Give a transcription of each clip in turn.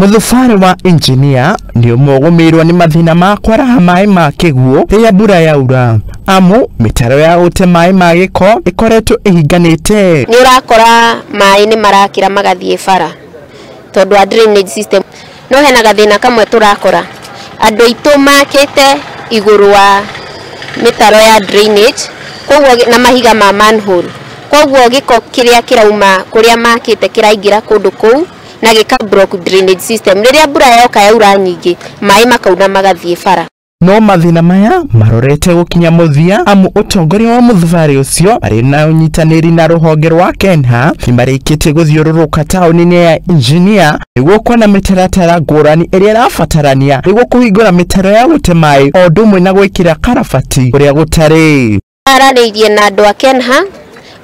Mũthubarĩ wa Engineer nĩ ũmwe ũgũmĩirwo nĩ mathĩna ma kwaraha maĩ ma kĩguũ rĩrĩa mbura yaura, amu mĩtaro ya gũte maĩ ma gĩko ĩkoretwo ĩhinganĩte. Nĩ ũrakora maĩ nĩ marakĩra magathiĩ bara tondũ wa drainage system. No hena gathĩna kamwe tũrakora, andũ aitũ makĩte igũrũ wa mĩtaro ya drainage, koguo na mahiga ma manhole, koguo gĩko kĩrĩa kĩrauma kũrĩa makĩte kĩraingĩra kũndũ kũu na gĩka block drainage system. Rĩrĩa mbura yoka yaura nyingĩ, maĩ makauna magathiĩ bara. No mathĩna maya marorete gũkinya mũthia, amu ũtongoria wa mũthubarĩ ũcio marĩ na ũnyitanĩri na rũhonge rwa KENHA nĩmarĩkĩtie gũthiũrũrũka taũni-inĩ ya Engineer nĩguo kuona mĩtaratara ngũrani ĩrĩa ĩrabatarania nĩguo kũhingũra mĩtaro ya gũte maĩ o ũndũ ũmwe na gwĩkĩra karabati kũrĩa gũtarĩ. Aranĩirie na andũ a KENHA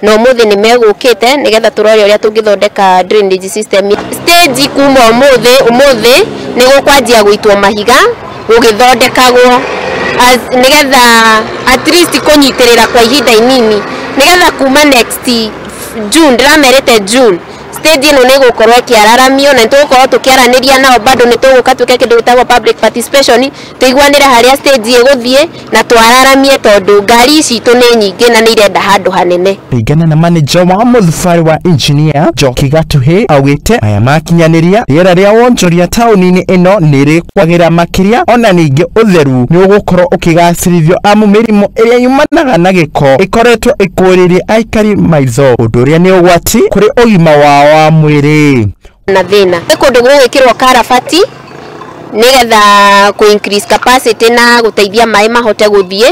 na ũmũthĩ nĩ megũkĩte nĩgetha tũrore ũrĩa tũngĩthondeka drainage system. Stage kuma ũmũthĩ nĩ gũkwanjia gũitwo mahiga gũgĩthondekagwo nĩgetha at least kũnyitĩrĩra kwa ihinda inini, nĩgetha kuma next June, ndĩramerĩte June, stage ĩno nĩ ĩgũkorwo ĩkĩararamio na nĩtũgũkorwo tũkĩaranĩria nao bado nĩtũgũka twĩke kĩndũ gĩtagwo public participation, tũiguanĩre harĩa stage ĩgũthiĩ na twararamie tondũ ngari citũ nĩ nyingĩ na nĩ irenda handũ hanene. Kũringana na manager wa mũthubarĩ wa Engineer Njoki Gatuhĩ, augĩte aya makinyanĩria rĩera rĩa wonjoria taũni-inĩ ĩno nĩ rĩkwagĩra makĩria, ona ningĩ ũtheru nĩ ũgũkorwo ũkĩgacĩrithio amu mĩrimũ ĩrĩa yumanaga na gĩko ĩkoretwo ĩkũrĩrie aikari maitho, ũndũ ũrĩa nĩ ũgwati kũrĩ ũgima wao wa mwĩrĩ. Na thĩna nĩ kũndũ gũgwĩkĩrwo karabati nĩgetha kũ increase capacity na gũteithia maĩ mahote gũthiĩ.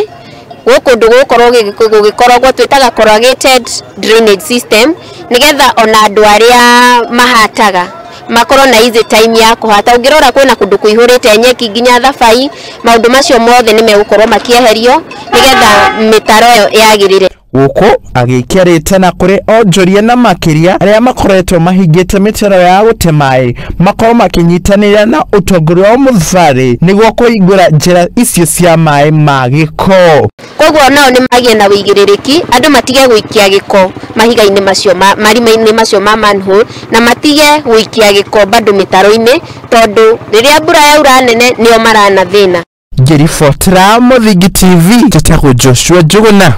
Gũkũ kũndũ gũgũkorwo gũgĩkoragwo twĩtaga corrugated drainage system, nĩgetha ona andũ arĩa mahataga makorwo na easy time ya kũhata. Ũngĩrora kwĩna kũndũ kũihũrĩte nyeki nginya thabai, maũndũ macio mothe nĩ megũkorwo makĩeherio nĩgetha mĩtaro ĩyo yagĩrĩre. Gũkũ agĩikia rĩtana kũrĩ onjoria na makĩria arĩa makoretwo mahingĩte mĩtaro ya gũte maĩ makorwo makĩnyitanĩra na ũtongoria wa mũthubarĩ nĩguo kũhingũra njĩra icio cia maĩ ma gĩko. Koguo nao nĩ magĩe na wĩigĩrĩrĩki, andũ matige gũikia gĩko mahiga-inĩ macio marima-inĩ macio ma manhole, na matige gũikia gĩko bado mĩtaro-inĩ, tondũ rĩrĩa mbura yaura nene nĩo marana thĩna. Ngĩribotera Mũthingi TV, njĩtagwo Joshua Njuguna.